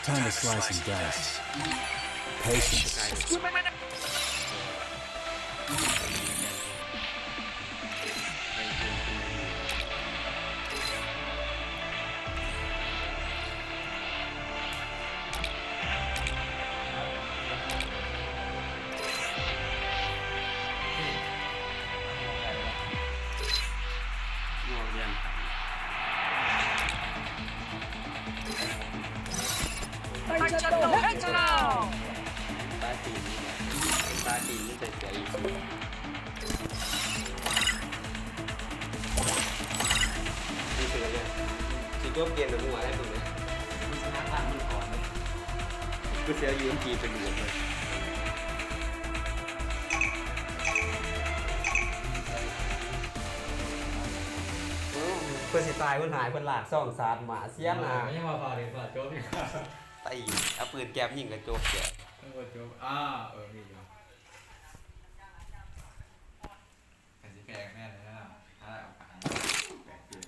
Time to slice and dice. Patience. ປາຕີນນີ້ແຫຼະ ປາຕີນນີ້ແຫຼະ ເສຍອີກ. ຊິຈົບເກມແບບຫົວໄດ້ເບິ່ງເດ້ ມັນຊະນະພາກມັນກ່ອນເດ້ ຄືຊິເອົາຢູເອັມຈີໄປລວມເລີຍ. ເພິ່ນຊິຕາຍ ເພິ່ນຫາຍ ເພິ່ນລາກຊ່ອງສາດໝາເສຍໜ້າ. ຍັງວ່າຟ້າວເດ້ ຟ້າວຈົບອີກ. ໄປອີກ ເອົາປືນແກັບຍິງກະຈົບແລ້ວ. ເອີ ຈົບ ອ້າ ເອີ ມີຢູ່. ກະຊິແພງແນ່ເລີຍນະ ຖ້າເອົາການແປດເກມ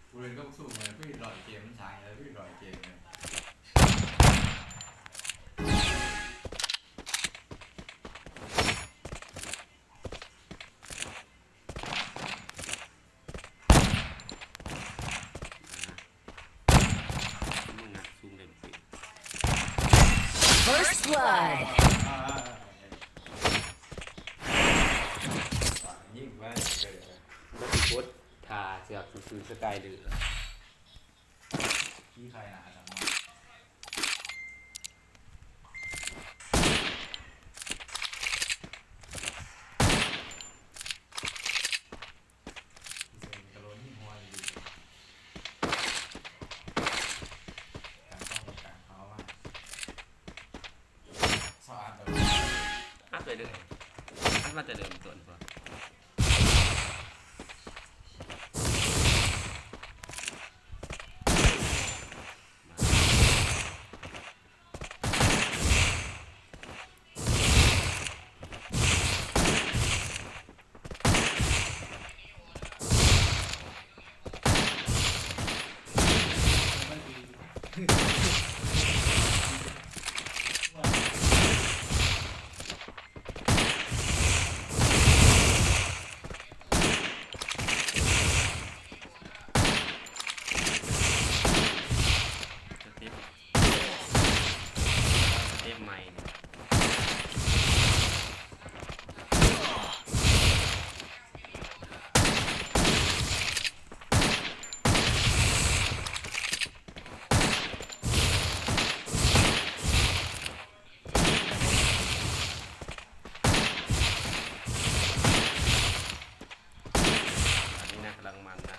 ຜູ້ເລ່ນກໍສູ້ເລີຍ ຜູ້ເຮັດຮ້ອຍເກມ ມັນຊ່າງເລີຍ ຜູ້ເຮັດຮ້ອຍເກມເລີຍ. ມຶງຫາສູງເດ້ First blood. ຍິງໄວ້ ມັນຊິກົດຖ້າເສືອກຊື່ໆ ສະກາຍເດີ ຂີ້ໄຂ່ໜາສຳນອນ. ອັດໄວ້ເລີຍ ອັດມາແຕ່ເລີ່ມຕົ້ນພຸ້ນ. ສະເຕັບ ສະເຕັບໃໝ່. ອັນນີ້ນະ ກຳລັງມັນນະ.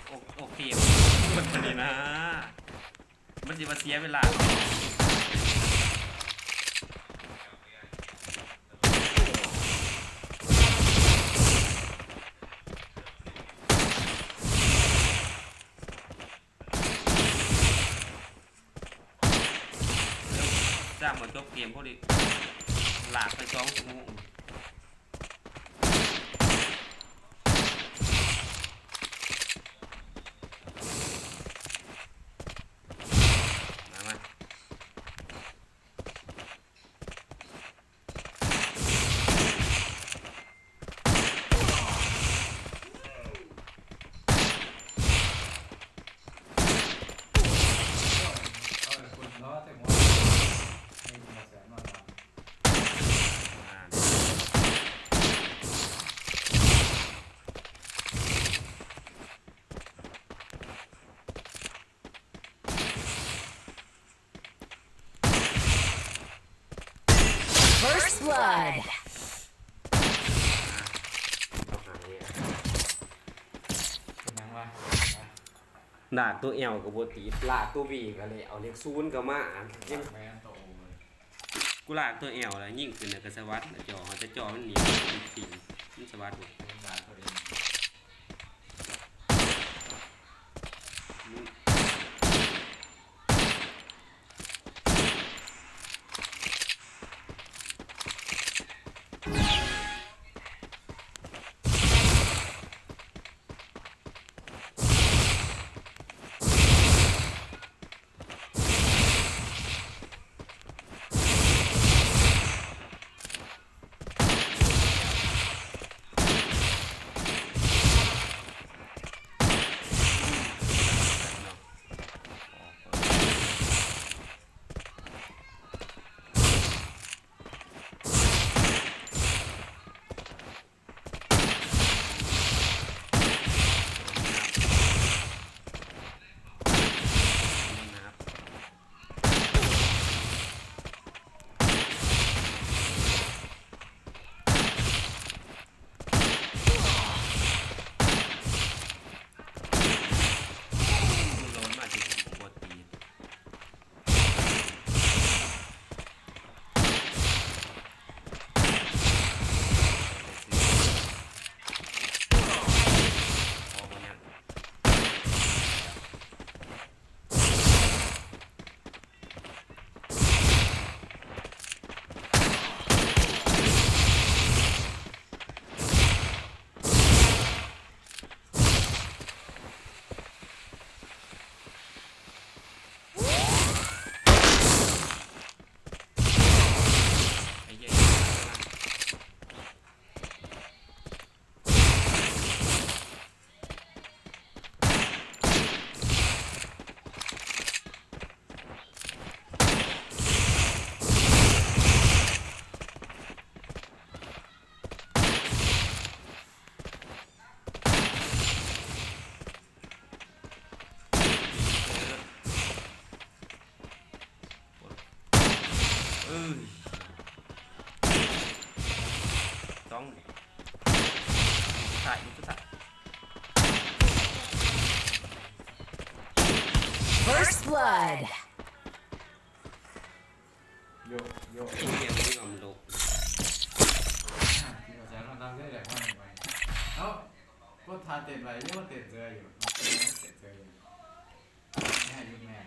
ໂອ ໂອເຄ ເບິ່ງອັນນີ້ນະ ມັນຊິວ່າເສຍເວລາ. ຈ້າງມາຈົບເກມພໍດີ ລາກໄປສອງຊົ່ວໂມງ. ມາ ມາ. First blood. ລາກຕົວແອວກໍບໍ່ຕິດ ລາກຕົວບີກໍແລ້ວ ເລກສູນກໍມາ ຍັງ ແມ່ນໂຕເລີຍ ກູລາກຕົວແອວແລ້ວ ຍິງຂຶ້ນແລ້ວກໍສະຫວັດ ແລ້ວຈໍ ເຮົາຈະຈໍມັນໜີ ມັນປິງ ມັນສະຫວັດບໍ່ ລາກຕົວເອງ. ເອີຍ ຕ້ອງ ສຸດທ້າຍ ສຸດທ້າຍ First blood. ໂຍະ ໂຍະ ເອີຍ ບໍ່ຍອມລຸກ ອ່າ ທີ່ເຂົາໃຈມັນຕາມເລີຍແຫຼະ ເອົາ ກົດທ່າເຕັ້ນໄວ້ ຍັງມາເຕັ້ນເຊີຍຢູ່ ເນາະ ເຕັ້ນເຊີຍຢູ່ ແມ່ນຢູ່ແມ່ນ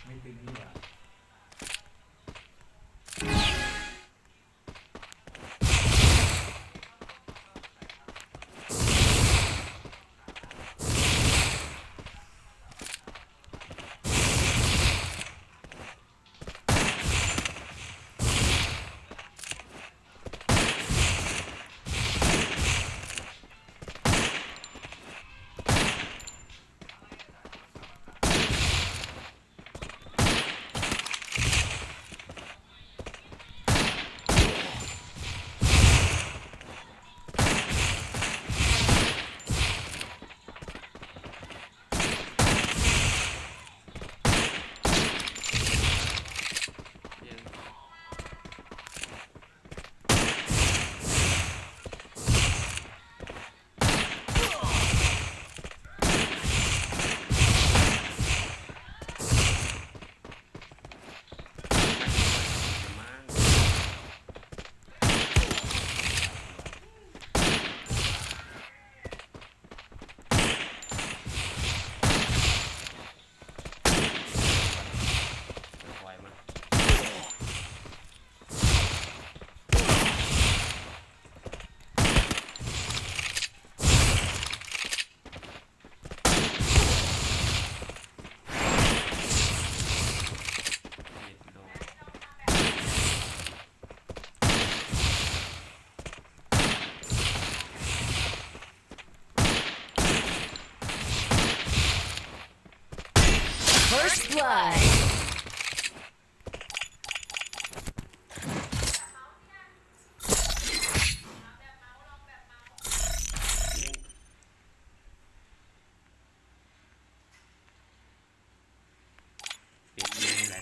ມີຕຶງນີ້ຫວາ? First blood. ເປັນແມ່ນຫຼາຍ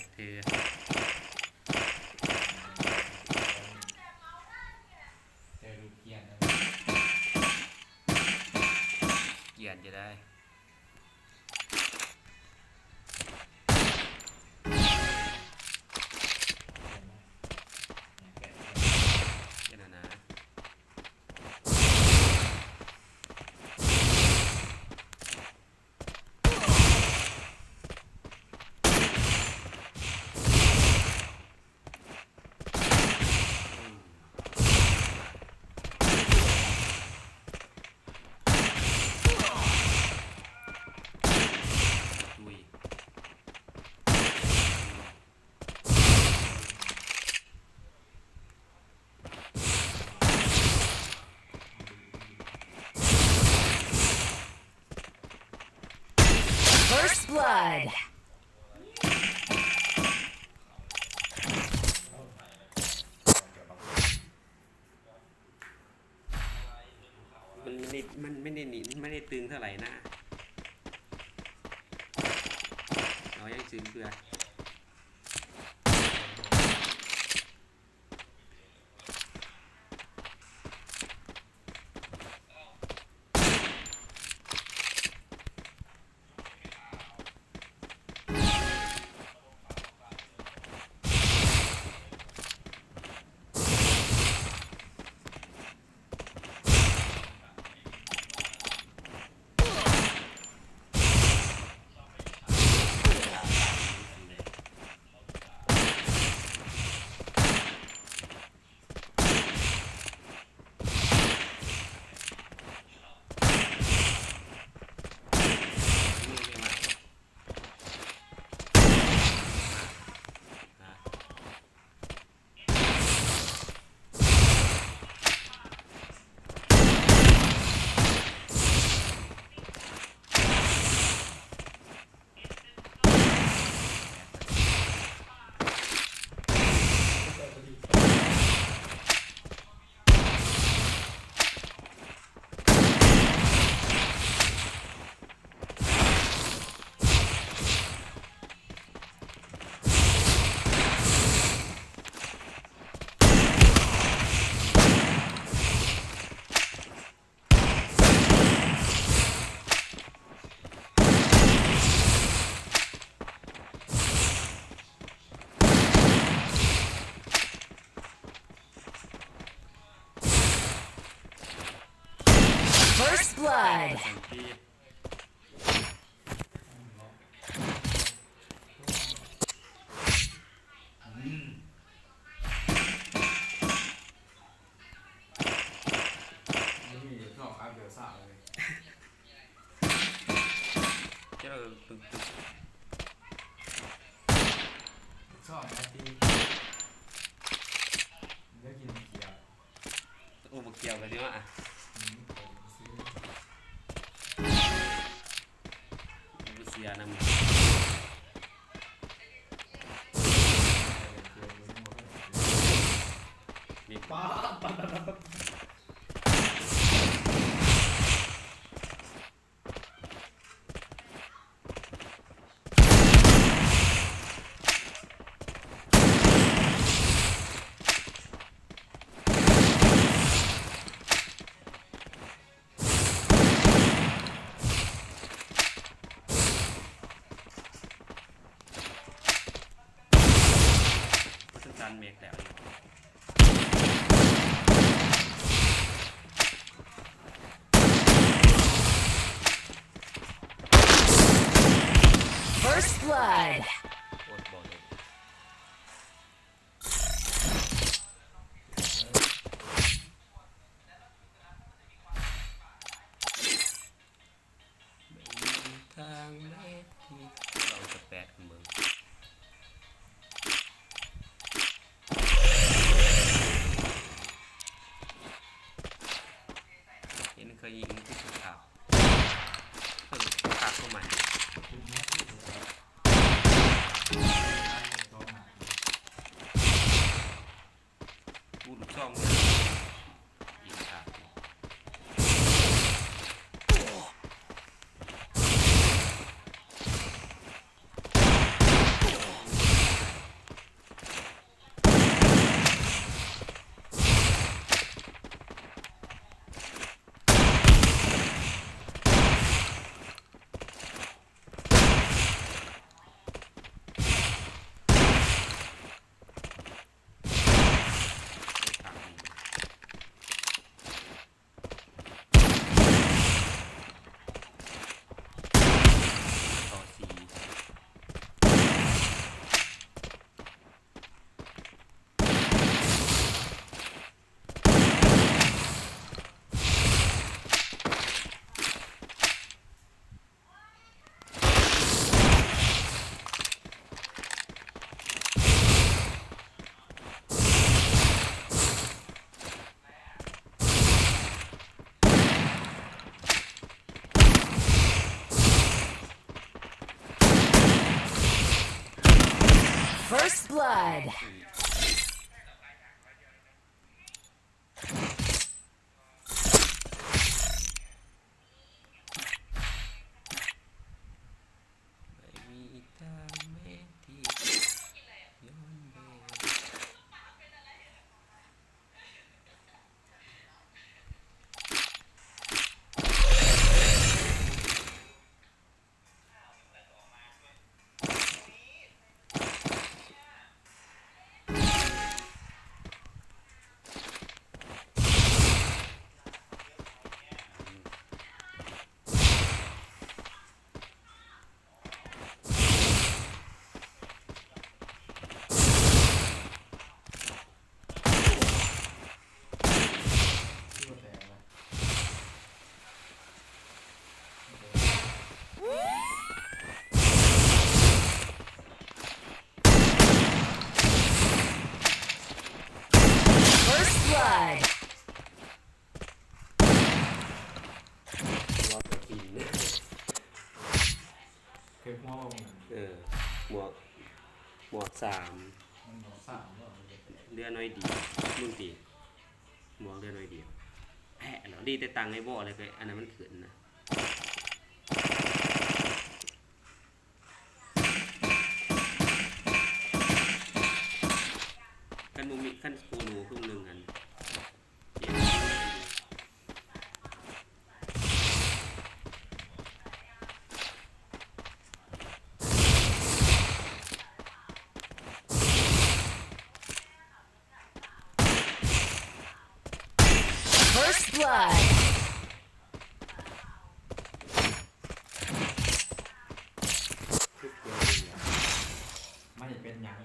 Blood. มันไม่ได้ มันไม่ได้หนี มันไม่ได้ตึงเท่าไหร่นะ เอายังตึงเพื่อ First blood. ເຈົ້າຕຶກໆ ຊອກນາທີ ເດີກິນເຂົ້າ ໂອ້ ບໍ່ກ່ຽວກັນຊິວະ ອືມ ບໍ່ເຊື່ອນຳ ມີ ປາດ ປາດ ປາດ ປາດ. First blood. ທາງໃດທີ່ ລອງສະແປດເບິ່ງ ເຫັນເຄີຍຍິງທີ່ສຸດຂາວ ເອີ ຂາວເຂົ້າມາ ກູລູກຊອງ ຍິງຂາວ. Blood. ເອີ ໝວກ ໝວກສາມ ເຫຼືອໜ້ອຍດຽວ ມຶງຕິ ໝວກເຫຼືອໜ້ອຍດຽວ ແພະ ແລ້ວ ດີແຕ່ຕັ້ງໃນບໍ່ ແລ້ວກໍອັນນັ້ນມັນຂຶ້ນນະ. ຄັນບໍ່ມີ ຄັນໂຄໂນຄືໜຶ່ງຫັ້ນ First blood. ມັນຈະເປັນຫຍັງ?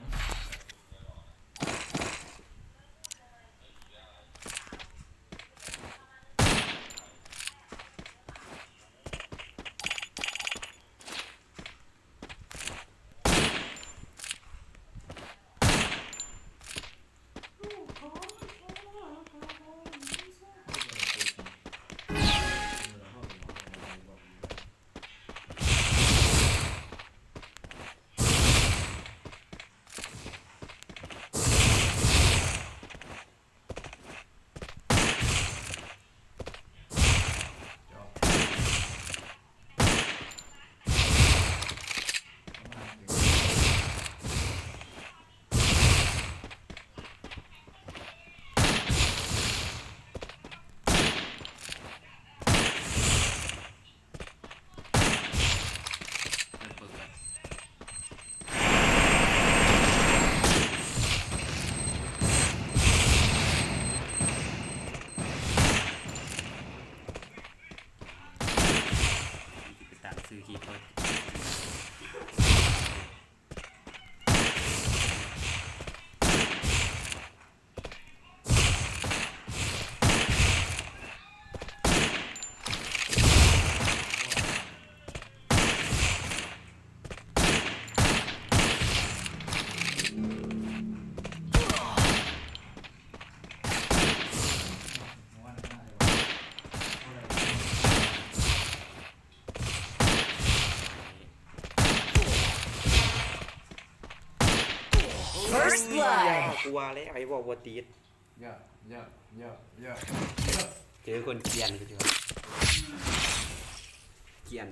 ໄປຕາມຊື່ທີ່ເພິ່ນ. First blood. ກູວ່າແລ້ວ ໄອ້ເວົ້າບໍ່ຕິດ. ເຈີຄົນກຽນ ກຽນ.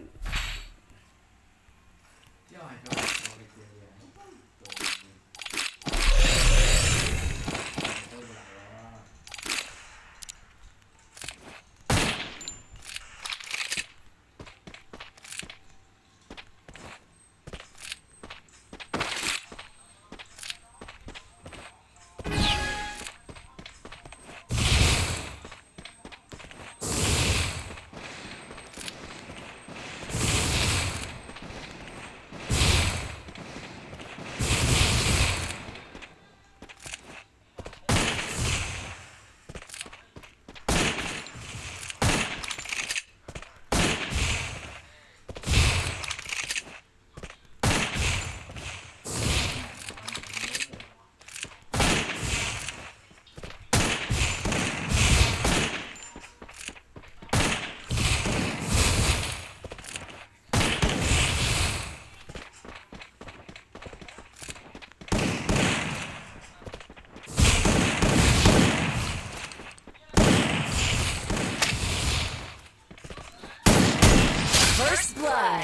Fly.